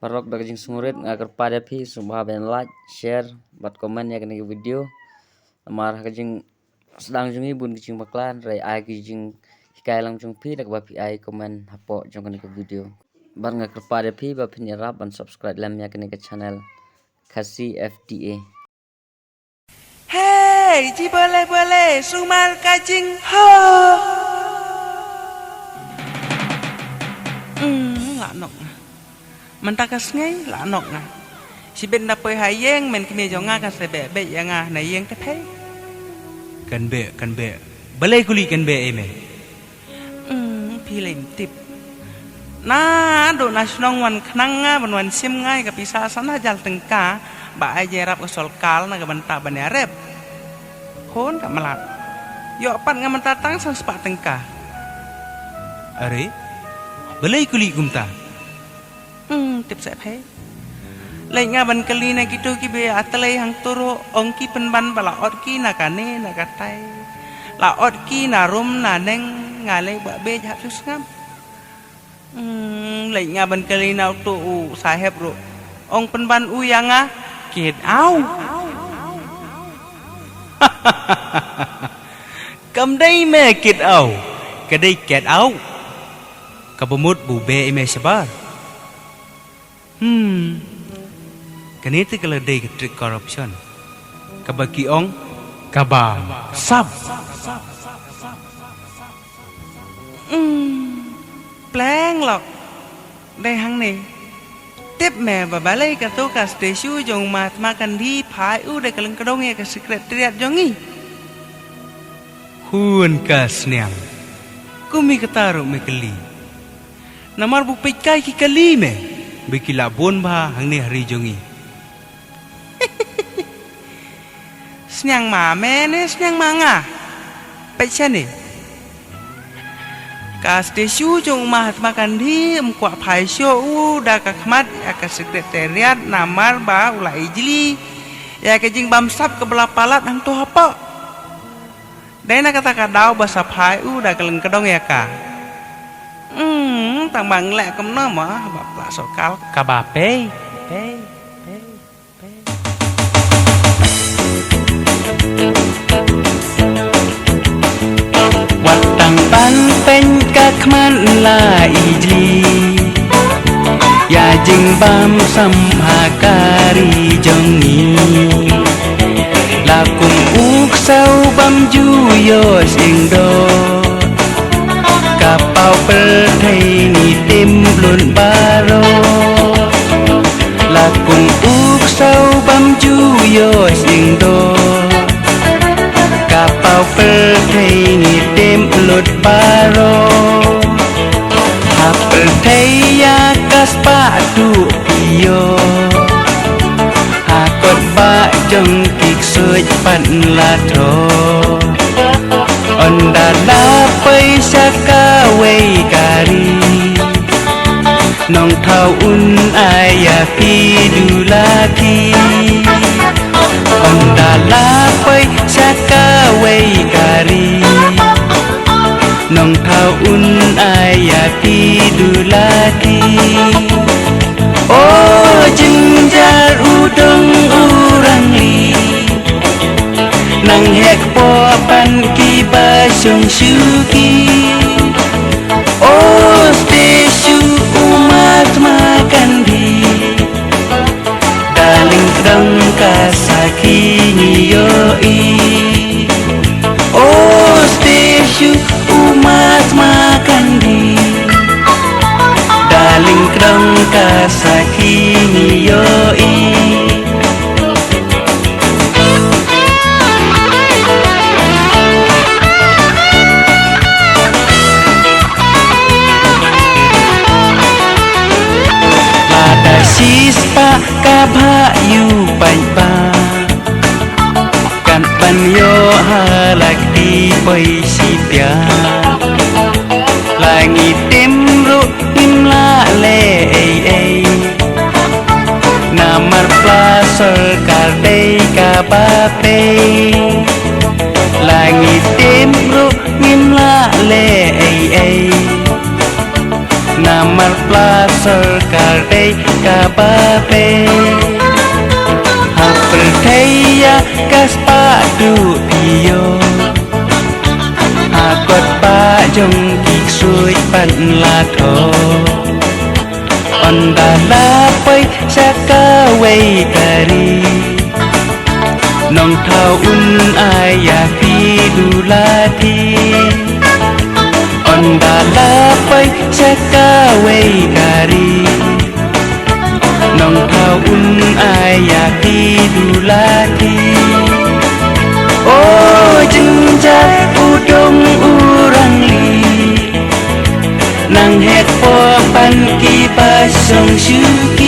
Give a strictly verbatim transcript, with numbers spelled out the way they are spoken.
Paralok, da ka jingsngewrit nga kyrpad ïa phi sngewbha ban like, share bad comment ïa kane ka video. Namar ha ka jingsdang jong ngi bun ki jingbakla, hynrei ai ki jinghikai lang jong phi da kaba phi ai comment hapoh jong kane ka video. Bad nga kyrpad ïa phi ba phin ïarap ban subscribe lem ïa kane ka channel Khasi F T A. Hei, ji bale bale, sumar ka jingho. Hmm, la nok nga. Mynta ka sngi la nok nga. Shibit nda poi ha ïing, men kmie jong nga kan sa beh beh ïa nga na ïing te phei. Kan beh, kan beh. Balei kuli kan beh ïa me? Hmm, phi lei tip. Naduh na shnong wan khnang nga ban wan shim nga ïa ka pisa san hajar tyngka ba ai jingïarap ka sorkar na ka bynta ban ïarep. Khun ka mlad. Ïoh pat nga mynta tang san spah tyngka. Are? Balei kuli kumta? Hmm, tip seh phei. Leit nga ban kylli na kito kiba ïa atlei hangto ruh, ong ki pynban ba la ot ki na kane na katai. La ot ki na rum na neng, nga lei ba bej hap shu sngap. Hmm, leit nga ban kylli na uto u saheb ruh, ong pynban u ïa nga, kit au. Kam dei me kit au, ka dei ket au. Kaba mut ba u beh ïa me shabar. Hmm. Kane te ka la dei ka trick corruption. Kaba ki ong, kaba sap. Hmm. Pleng lok. Dei hangne. Tip me ba balei kato ka statue jong u Mahatma Gandhi phai u da ka lyngkdong ïa ka secretariat jong ngi. Hun ka sniang. Kumi kata ruh me kylli. Namar ba u peit kai ki kali me, ba ki la bun bha hangne ha ri jong ngi. Sniang ma me ne sniang ma nga? Peit shane. Ka statue jong u Mahatma Gandhi ym kwah phai shuh u da ka khmat ïa ka secretariat namar ba u la ijli ïa ka jingbamsap kaba la palat hangto hapoh. Dei na kata ka daw ba sa phai u da ka lyngkdong ïa ka. Hmm, tang ba ngi leh kumno mo, ba pla sorkar kaba pei, pei, pei, pei. Wat tang ban peiñ ka khmat la ijli. Ïa jingbamsap ha ka ri jong ngi. La kum u ksew bym ju ïoh sngewdon. Ka paw pyrthei ngi tim blut baroh. La kum u ksew bym ju ïoh sngewdon. Ka paw pyrthei ngi tim blut baroh. Ha pyrthei ïa ka spah tu ïoh. Ha kot ba jong ki ksuid pat la thoh. Ynda la poi sha kawei ka ri. Nongthaw un ai ïa phi du la ki. Ynda la poi sha kawei ka ri. Nongthaw un ai ïa phi du la ki. O jynjar u dong u rangli. Nang heh kpoh pan kiba shong shuki. O statue u Mahatma Gandhi. Da lyngkdong ka sakhi ngi ïohi. O statue u Mahatma Gandhi. Da lyngkdong ka sakhi ngi ïohi. Lada shispah ka bha ïu paidbah. Kan ban ïoh ha la kti poi shipia. La ngi tim ruh ngim lah leh ei ei. Namar pla sorkar dei kaba pei. La ngi tim ruh ngim lah leh ei ei. Namar Mar pla sorkar dei kaba beh. Ha pyrthei ïa ka spah duh phi ïoh. Ha kot ba jong ki ksuid pat la thoh. Ynda la poi sha kawei ka ri. Nongthaw un ai ïa phi dula thi. Ynda la poi sha kawei ka ri. Nongthaw un ai ïa phi dula thi. O jynjar u dong u rangli. Nang heh pop ban ki ba shong shuki.